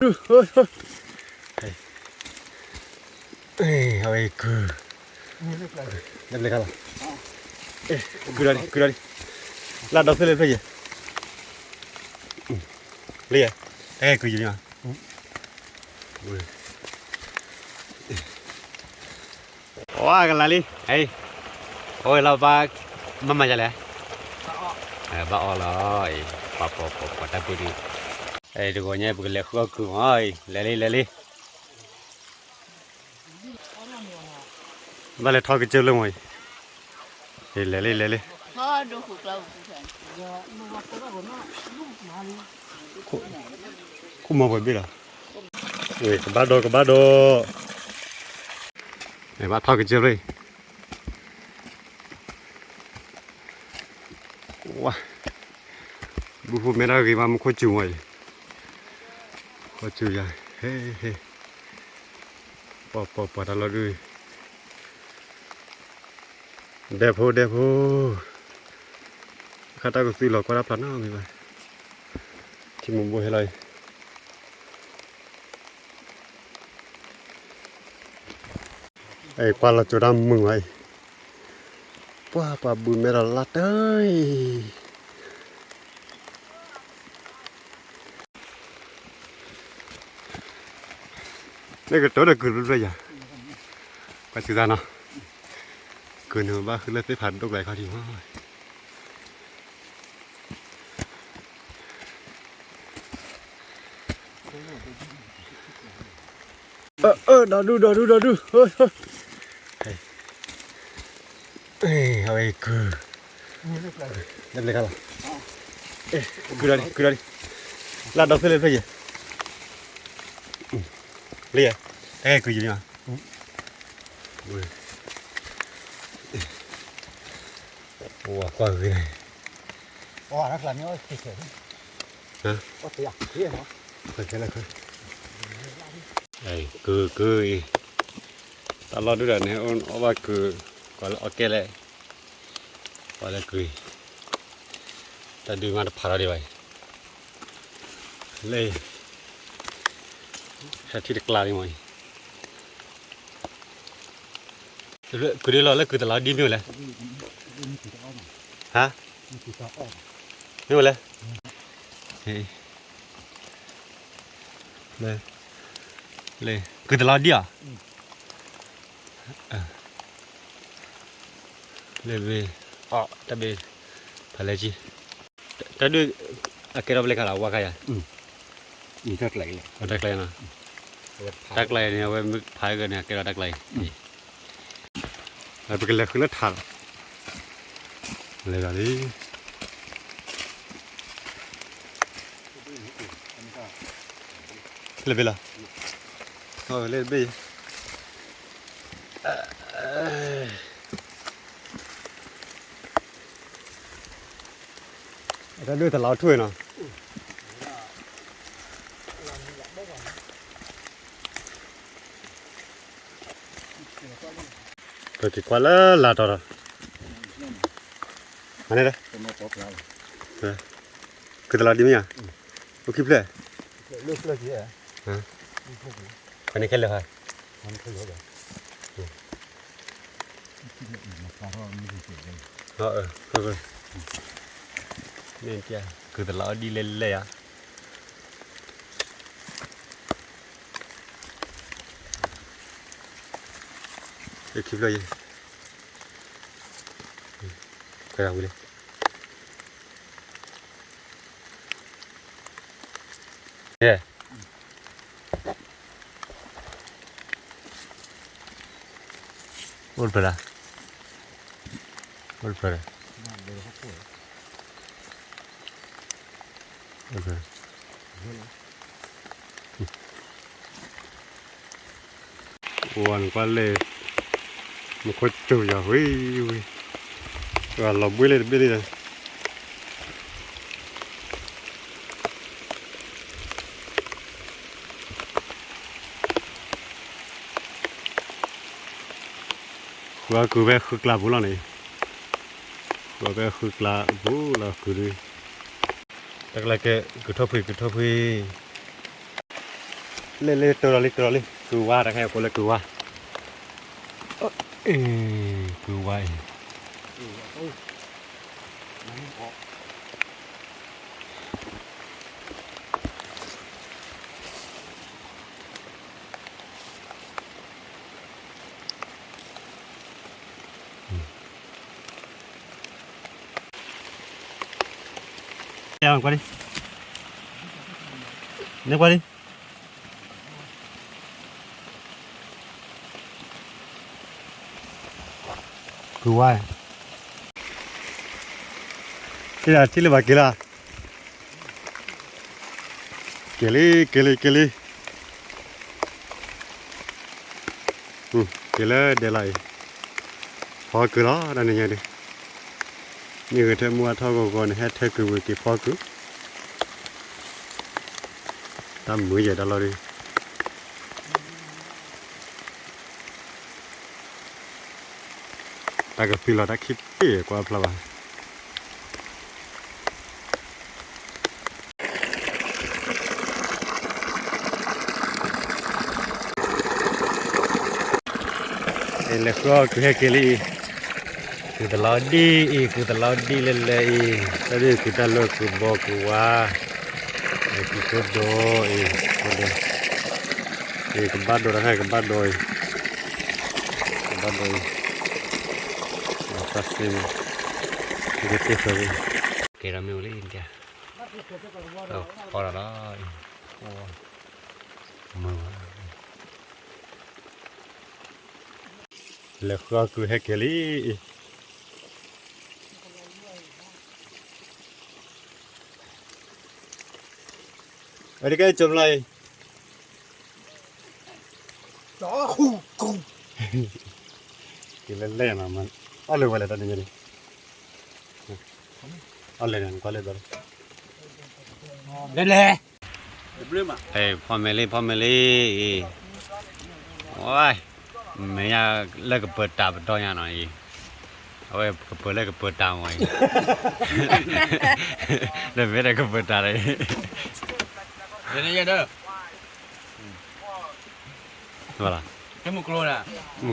ဒုး, အဝဲကုၢ်, လၢပျဲခါလီၤ, ကုၢ်ဒီးလံ ကုၢ်ဒီးလံ, လၢဒီဖျၢၣ်လၢဖျၢၣ်ယဲ, လၢယဲ, တၢ်ဂဲၤကုၢ်ယံၤလံမး, ဝါကလၤလံ, အဝဲလီၤဘၣ်, မၤမၤယၤလဲၣ်, ဘၣ်အီၣ်လီၤ, ပှၤပှၤပှၤပှၤတၢ်ပုၢ်ဒုး, တဂီၤညါပကလဲၤဃုအီၣ်ကုၢ်မး, လဲၤလံလဲၤလံ, ဘၣ်လဲၤထီၣ်ကစၢၢ်လၢမးအံၤ, လဲၤလံလဲၤလံ, ခိၣ်မီၤပှဲၤဘ့ၣ်လီၤ, ကဘၣ်ဒီးကဘၣ်ဒီး, ဘၣ်ထီၣ်ကစၢၢ်ဖျၢၣ်အံၤ, ဝါ, ဘုဖိမဲတၢ်ဂ့ၤမး မူခိၣ်စူၤမးအံၤ, ခိၣ်စူၤယၤ, ဟဲဟဲ, ပှၤပှၤပှၤတၢ်လီၢ်ဒုး, ဒဲဖိဒဲဖိ, ခါတၢ်ကသုလီၤကွၢ်တၢ်ဖျါနီတမံၤဘၣ်, ထံမူဘိဟဲလီၤအံၤ, ကွၢ်လီၤကၠိတၢ်မုာ်ဝဲအံၤ, ပှၤပှၤဘုမဲဒီးလါတၢ်အံၤ မ့ၢ်ကတိၤဒီးကုၢ်တဖျၢၣ်ယၤ, ကွၢ်စူၤသးနီၤ, ကုၢ်န့ၣ်ဘၣ်ဃုလၢသ့ၣ်ဖးဒိၣ်ကျါခီထံးမး, ဒီဒူၣ်ဒီဒူၣ်ဒီဒူၣ်, အဝဲကုၢ်, လၢပျဲခါလီၤ, ကုၢ်ဒီးလံ ကုၢ်ဒီးလံ, လၢဒီဖျၢၣ်လၢဖျၢၣ်ယဲ, လၢယဲ, တၢ်ဂဲၤကုၢ်ယံၤလံမး, ဝါကွၢ်ဂ့ၤန့ၣ်, ကုၢ်ကုၢ်အံၤ, တၢ်လီၢ်ဒုၣ်တၢ်န့ၣ် အီၣ်ဘၣ်ကုၢ်, ကွၢ်လၢအီၣ်ကဲလဲၣ်, ကွၢ်လၢကုၢ်အံၤ, တၢ်ဒုးမးတဖးထီၣ်ဒံးဘၣ်အံၤ, လၢ ဟဲထံၣ်တကျါလံမးအံၤ, ကုၢ်ဒ်လီၤလၢကုၢ်တလးဒ်မ့ၢ်ဝဲလဲၣ်, ဟါ, မ့ၢ်ဝဲလဲၣ်, လၢ လၢ ကုၢ်တလးဒ်ဧါ, လၢဘ့ၣ်, အီၣ်တၢ်ဘ့ၣ်, ဖးလဲၢ်ကံ, တၢ်ဒုး အကဲထီၣ်ပလဲၤခါလီၤ ဝါခါယၤ, တၢ်ကျါအံၤ, တၢ်ကျါအံၤနီၤ, တၢ်ကျါအံၤန့ၣ် အဝဲမ့ၢ်ဖးဂ့ၤန့ၣ် အကဲထီၣ်တၢ်ကျါအံၤ, ပကလဲၤဃုလၢထးလီၤ, လဲၤဂၤလံ, လၢဘ့ၣ်လီၤ, လၢဘ့ၣ် တၢ်ဒုးတလးထူၣ်နီၤ, ပက့ၤကွၢ်လၢလာ်တီၤဒီး, အန့ၣ်, ကုၢ်တလးဒ်မ့ၢ်ဧါ, အိၣ်ခံဖျၢၣ်, ဖဲန့ၣ်ခဲလၢာ်ဟါ, မ့ၢ်ကုၢ်တလးအီၣ်ဒ်လဲၣ်လဲၣ်ဧါ, ခံဖျၢၣ်ယဲ, ခွဲးဝံၤလံ, ယဲ, အိၣ်တဖျၢၣ်ဒၣ်, အိၣ်တဖျၢၣ်ဒၣ်, အိၣ်နကွၢ်လဲၣ်, မူခိၣ်စူၤယၤဝံၤဝံၤ, လီၤဘှံးလၢတဘ့ၣ်လံဒီး ဃုအီၣ်ကုၢ်ဖဲဃုကျါပူၤလီၤန့ၣ်, ဃုအီၣ်ဖဲဃုကျါပူၤလီၤကုၢ်ဒုး, တၢ်ကျါကဲ ကုၢ်ထီၣ်ဖှံ ကုၢ်ထီၣ်ဖှံ, တၢ် လ့လ့ တိၢ်ဒီးလံ တိၢ်ဒီးလံ ကုၢ်ဝါ တၢ်ခဲအံၤကိးလၢကုၢ်ဝါ, အ့ၣ် ကုၢ်ဝါအံၤ ကွၢ်လံ, နကွၢ်လံ, ကုၢ်ဝါ, ထံၣ်လၢထံၣ်လၢဘၣ်က့ၤလီၤ, က့ၤလံ က့ၤလံ က့ၤလံ, က့ၤလၢဒဲးလီၤအံၤ, ဖီကုၢ်လီၤ တၢ်နံၤညါဒုး, မ့ၢ်ဂဲၤထၢၣ်မူအထီၣ်ဂီၤဂီၤန့ၣ် ဟဲထၢကုၢ်ဝံၤက့ၤဖီကုၢ်, တၢ်မုာ်ယဲၢ်တၢ်လီၤဒုး တၢ်ကသုလီၤတၢ်ခံပ့ၢ်ကွၢ်ဖျါဘၣ်. လဲၤဃုအီၣ်ကုၢ်ဟဲက့ၤလံအံၤ, ကုၢ်တလီၤဒံၣ်အံၤ ကုၢ်တလီၤဒံၣ်လၢလဲၤအံၤ, တၢ်ဒ်ကုၢ်တၢ်လၢကုၢ်ဘီကုၢ်ဝါ, ကံၢ်ကိၢ်ဒိၣ်အံၤ, ကိၢ်ဒိၣ်, အံၤကဘၣ်ဒိၣ်တခါ ကဘၣ်ဒိၣ်အံၤ, ကဘၣ်ဒိၣ်အံၤ, သးစ့န့ၣ်, ကသ့ၣ်ဃၢၤ, ကဲထီၣ်မ့ၢ်အိၣ်လံဒ်, ဖီလီၤလီၤ, မုာ်, လဲၤဃုအီၣ်ကုၢ်ဟဲက့ၤလံအံၤ, အတကဲကၠိၤပျီအံၤ, က့ၤလဲၤလဲၤနီၤ, အီၣ်လၢဝဲလဲၣ်တၢ်နံၤညါန့ၣ်, အီၣ်လဲၤန့ၣ် ကွၢ်လၢဘျီ, လဲၤလဲၤ ဖီမ့ၤလံ ဖီမ့ၤလံအံၤ, ဝဲ, မ့ၢ်ယၤလၢကပၢၤတၢ်ပတီၢ်ညါနီၤအံၤ, အဝဲကပၢၤလၢကပၢၤတၢ်မ့ၢ်အံၤ, ဒီးမ့ၢ်ဒီးကပၢၤတၢ်လၢအံၤ, မုၢ်ကျိၤဒိၣ်က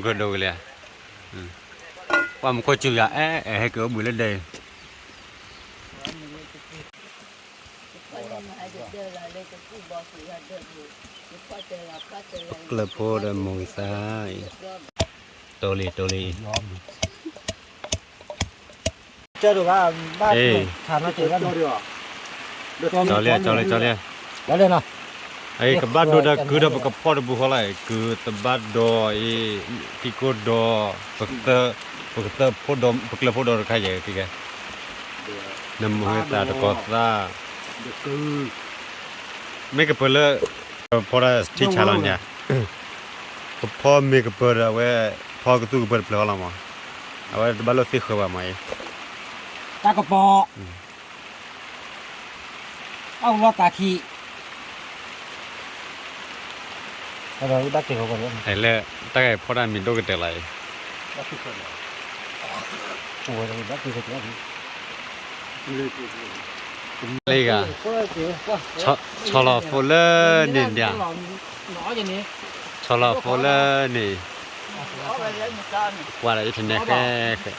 လံၤဧါ, ပှၤမူခိၣ်စူၤယၤ အဲ အဲ ဟဲက့ၤအိၣ်ဘှံးလၢဒဲအံၤ ပကျၢၢ်ဖိဒီးမိၢ်ဂံၢ်သၣ်အံၤ, တိၢ်လံ တိၢ်လံအံၤ, အ့ၣ်, ကၠီလံ ကၠီလံ ကၠီလံ, အကဘၣ်ဒိဒီးကုၢ်ဒီးပကဖီၣ်တပူၤဃီလီၤ, ကုၢ်တဘၣ်ဒိအံၤ, ကံၢ်ကိၢ်ဒိၣ်, ပကသၢ, ပကသၢဖိဒီး ပကျၢၢ်ဖိဒီးတခါယဲၢ်က့ၤ, နမိၢ်ဂံၢ်သၣ်တကိးသၣ်, မ့ၢ်ကပၢၤလၢ ဖီတၢ်ထံဆါလီၤညါ, ကဖီမ့ၤကပၢၤဒီးအဝဲ ဖီကသူကပၢၤတဖျၢၣ်ဃီလီၤမး, အဝဲတဘၣ်လိၣ်သ့ၣ်ဃၢၤဘၣ်မးအံၤ, တၢ်ကပီၤ, အဝဲလီၤတၢ်ခံ လၢတၢ်ဂဲၤဖီတၢ်မ့ၤဒိၣ်ကတၢၢ်လီၤအံၤ, လၢဂၤ, ဆီလီၤဖိလၢန့ၣ်ဒၣ်, ဆီလီၤဖိလၢန့ၣ်, ကွၢ်ဒီးအံၤထနဲၣ်ဃဲဃဲ,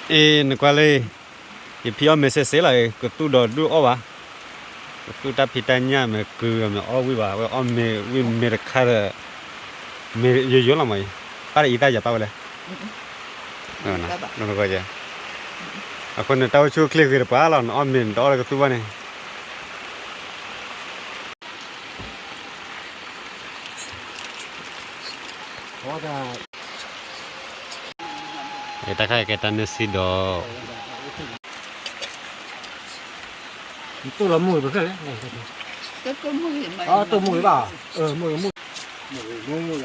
အ့ၣ် နကွၢ်လၢ ယဖံအီၣ်မ့ၤစ့စ့လီၤ, ကသူၣ်ဒီးဒုၣ်အီၣ်ဘၣ်, ကသူၣ်တၢ်ဖံးတၢ်ညၣ်မ့ၢ်ကုၢ်မ့ၢ်အီၣ်ဝံၣ်ဘၣ်, အဝဲအီၣ်မ့ၤဝံၣ်မ့ၤတခါဒီး, မ့ၢ်ယိယိလီၤမးအံၤ, ပၢ်ဒီးအံၤတၢ်ယၤပၢ်ဝဲလဲၣ်, အဃိန့ၣ် တၢ်အိၣ်ဆူၣ်အိၣ်ချ့ဂ့ၤတပှၤလီၤ, နအီၣ်မ့ၤနတအီၣ်လၢကသူၣ်ဘၣ်န့ၣ် တၢ်ခါကဲတၢ်နုၢ်ဆံဒီး, တိၢ်လီၤမုၢ်ပဖဲလဲၣ်, တိၢ်မုၢ်ဘၣ်, မုၢ်မုၢ်,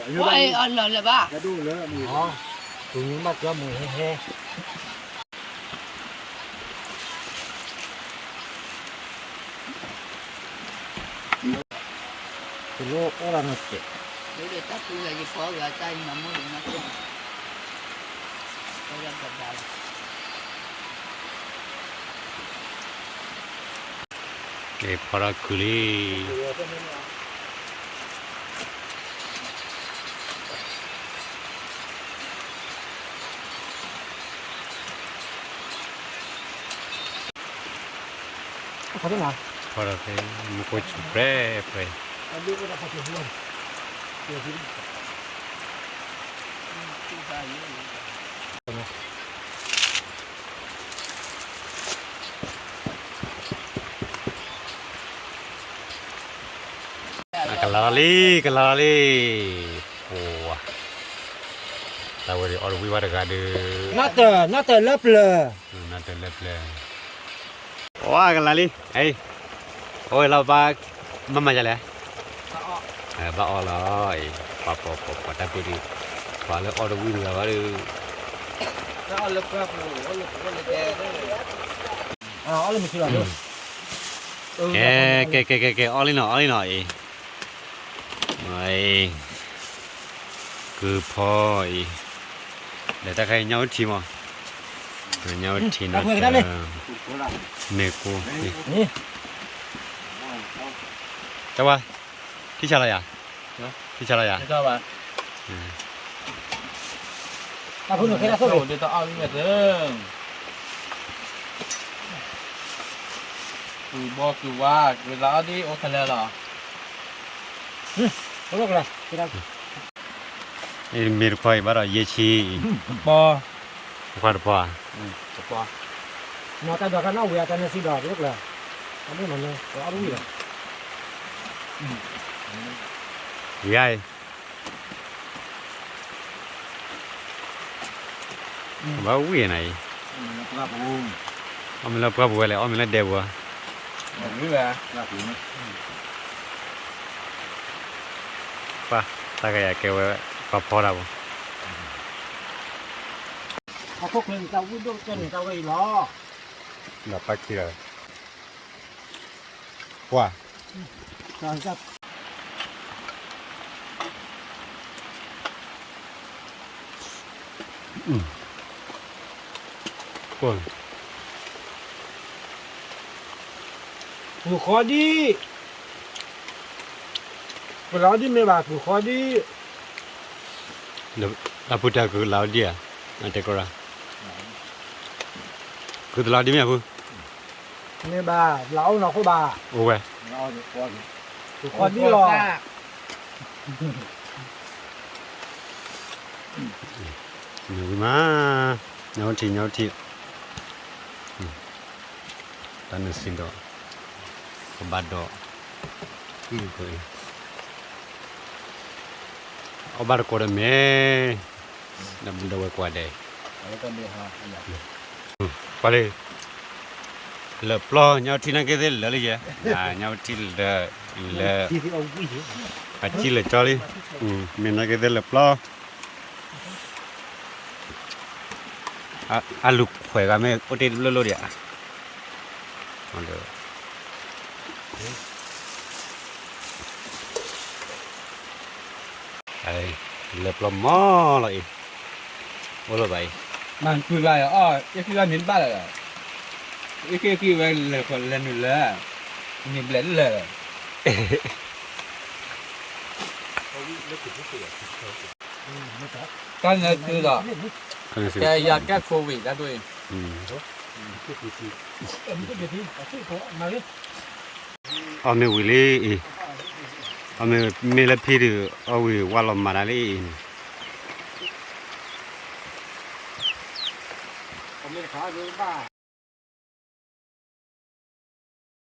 အလီၤလၢၤဘၣ်, မုၢ်မုၢ်, မုၢ်ဟဲဟဲ တလိၣ်အိၣ်လၢနစဲး, တၢ်ပူၤယၤယဖီဂၤတၢ်အံၤမၤမုၢ်လၢနစဲး, တၢ်ယၤဘၣ်ဘၣ်လီၤ. ဖီထီၣ်ခုလံ. ဖီထီၣ်ဖဲ မူခိၣ်စူၤပြဲပြဲ. ကလၤလီၤလံ, ကလၤလီၤလံ. ပှၤ, တၢ်ဝဲဒၣ်အီၣ်တဝံၣ်ဘၣ်တဂၤဒီး, နီၢ်တၢၤ, နီၢ်တၢၤလၢပျၢၤ, နီၢ်တၢၤလၢပျၢၤ. ပှၤကလၤလံ, အံၤ, အိၣ်လီၤဘၣ်, မၤမၤယၤလဲၣ်. ဘၣ်အီၣ်လီၤ, ပှၤပှၤပှၤပှၤတၢ်ပ့ၤဒုး, ပှၤလၢအီၣ်တဝံၣ်တဂၤဘၣ်ဒီး, ကဲကဲကဲကဲကဲ အီၣ်လံနီၤ အီၣ်လံနီၤအံၤ, ကုဖီအံၤ, ဒီးတၢ်ခါအံၤ ညၣ်အိၣ်ထံမး, ညၣ်အိၣ်ထံနီၤ, မဲာ်ကိ, တဝါ, ထံဆါလီၤယၤ, ထံဆါလီၤယၤ. ကုဘီကုဝါ ကုလီၤအီၣ်ဒ်အိၣ်ခဲလၢာ်လီၤ. မ့ၢ်တခွါအံၤဘၣ်ဒီးယဲၢ်ဆံ, တခွါတပှၢ်, မ့ၢ်တၢ်ဒိးတၢ်နီၣ်ဝံၤအတၢ်နၢၤစံးဒီး တလိၣ်ကျၢၤ, တၢ်မ့ၢ်မၤနၢၤ ပှၤအီၣ်တဝံၣ်လီၤ. ယါအံၤ ဘၣ်ဝံၣ်နၤအံၤ, အီၣ်မ့ၤလၢပှၢ်ပူၤဝဲလဲၣ် အီၣ်မ့ၤလၢဒဲပူၤဧါ, ပှၢ်, တၢ်ကယၤကဲဝဲ, ပှၤဖီတၢ်ပူၤ, အခိၣ်ချၢန့ၣ် တၢ်ဝံၣ်ဒိၣ်ကတၢၢ်န့ၣ် တၢ်ဝဲအံၤလီၤ. ဒီးပၢ်ခံဂၤ, ပှၤ ပူၤဃီဒံ, ပလီၤဒံမ့ၢ်ဘၣ် ပူၤဃီဒံ, အဖုတၢ်ကလီၤဒံဧါ, အတဲကရၢ, ကလီၤဒံမ့ၢ်အဖု မ့ၢ်ဘၣ် လၢအိၣ်နီၢ်ခိၣ်ဘၣ်, အိၣ်ဝဲ, ပူၤဃီဒံလီၤ. မ့ၢ်ဝံၤမး, ညၣ်အိၣ်ထံ ညၣ်အိၣ်ထံ, တၢ်နၢၤစံးဒီး, ကဘၣ်ဒီး, အီၣ်ဘၣ်တကိးဒီးမဲာ်, ဒီးဝဲကွၢ်ဒဲး, ကွၢ်လံ, လၢပျီ ညၣ်အိၣ်ထံနာ်က့သ့ၣ်လၢာ်လံယဲ, ညၣ်အိၣ်ထံလၢာ်, လၢာ်, အကံၣ်လၢာ်ကၠီလံ, မ့ၢ်နာ်က့သ့ၣ်လၢပျီ အလူၤခွဲးဂၤမ့ၢ်အိၣ်တ့ၢ်တဘျီလိၣ်ဒံးဧါ, လၢပျီမီၢ်လီၤအံၤ, အိၣ်လၢၤဘၣ်အံၤ, မၤကွံာ်ဘၣ်အီၤ, ယခံဘၣ်မ့ၢ်တဘၣ်လၢၤ, ယခံခံဝဲလဲၤနုာ်လၢ, မ့ၢ်ဘျဲၣ်လၢာ်လီၤ. တၢ်နၢၤစံးဒီး, ကဲယၤကဲ COVID တၢ်ဒိၣ်အံၤ, အီၣ်မ့ၢ်ဝံၤလံအံၤ, အီၣ်မ့ၢ်မ့ၢ်လၢဖံဒုး အီၣ်ဝံၤဝါလီၤမၤတၢ်လံအံၤန့ၣ်,